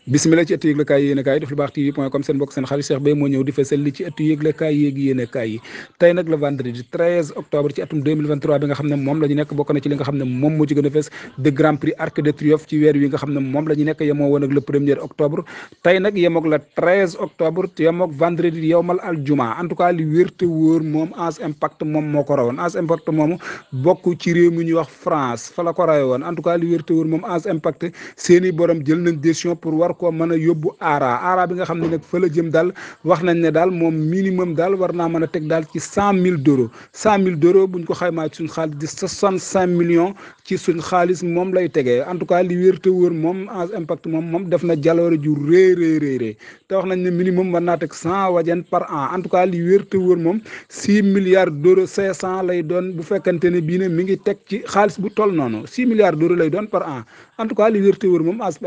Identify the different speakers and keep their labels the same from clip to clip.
Speaker 1: bismillah ci ëttu yëglekaay yi yéenekaay yi def lu baax tv.com seen mbokk seen xarit Cheikh Beye moo ñëw di fesal li ci ëttu yëglekaay yéegi yéenekaay yi tey nag le vendredi 13 octobre ci atum 2023 bi nga xam ne moom la ñu nekk bokk na ci li nga xam ne moom moo ci gën a fes de grand prix Arc de Triomphe ci weer wi nga xam ne moom la ñu nekk yemoo woon ak le 1er octobre tey nag yemoog le 13 octobre yemoog vendredi yowmal aljuma en tout cas li wér te wóor moom Ange Impact moom moo ko rawoon Ange Impact moomu bokk ci réew mi ñuy wax France fa la ko rawe woon en tout cas li wér te wóor moom Ange Impact seeni borom jël nañ décision pour war koo mën a yóbbu aara bi nga xam ne nag fa la jëm daal wax nañ ne daal moom minimum daal war naa mën a teg daal ci 100 000 d'euros 100 000 d'euros buñ ko xaymaa ci suñ xaalis di 65 millions ci suñ xaalis moom lay tegee en tout cas li wér te wóor moom Ange Impact moom def na jaloore ju rëy te wax nañ ne minimum war naa teg 100 wajan par an en tout cas li wér te wóor moom 6 milliards d'euros 500 lay doon bu fekkante ne bii ne mi ngi teg ci xaalis bu toll noonu 6 milliards d'euros lay doon par an en tout cas li wér te wóor moom Ange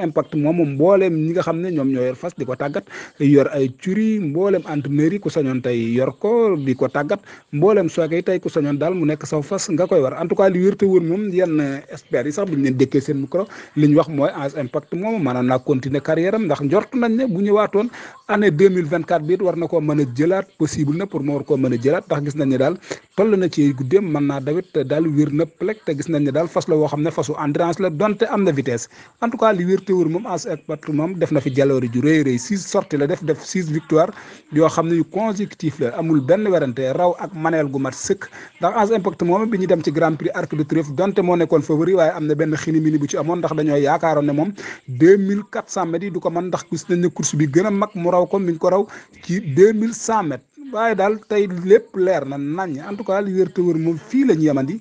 Speaker 1: Impact moom mbooleem ñi nga xam ne ñoom ñoo yor fas di ko tàggat yor ay curi mbooleem entraîneur yi ku sañoon tey yor ko di ko tàggat mbooleem soo koy tey ku sañoon daal mu nekk saw fas nga koy war en tout cas li wér te wóor moom yenn experts yi sax bu ñu leen dékkee seen micro li ñu wax mooy Ange Impact moom maanaam naa continuer carrière am ndax njort nañ ne bu ñëwaatoon année 2024 bi it war na koo mën a jëlaat possible na pour mu war koo mën a jëlaat ndax gis nañ ne daal toll na ci guddeem mën naa dawit daal wér na plek te gis nañ ne daal fas la woo xam ne fasu endurance la donte am na vitesse en tout cas li wér te wóor moom Ange Impact moom def na fi jaloori ju rëy 6 sorties la def 6 victoire yoo xam ne yu consécutif la amul benn werante raw ak maneel gu mat sëkk ndax Ange Impact moom bi ñu dem ci grand prix Arc de Triomphe donte moo nekkoon favori waaye am na benn xini-mini bu ci amoon ndax dañoo yaakaaroon ne moom 2400 mètres yi du ko mën ndax gis nañ ne course bi gën a mag mu raw ko mi ngi ko raw ci 2100 mètres waaye daal tey lépp leer na nañ en tout cas li wér te wóor moom fii la ñu yemandi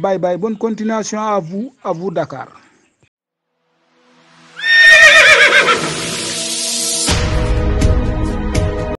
Speaker 1: bye bonne continuation à vous Dakar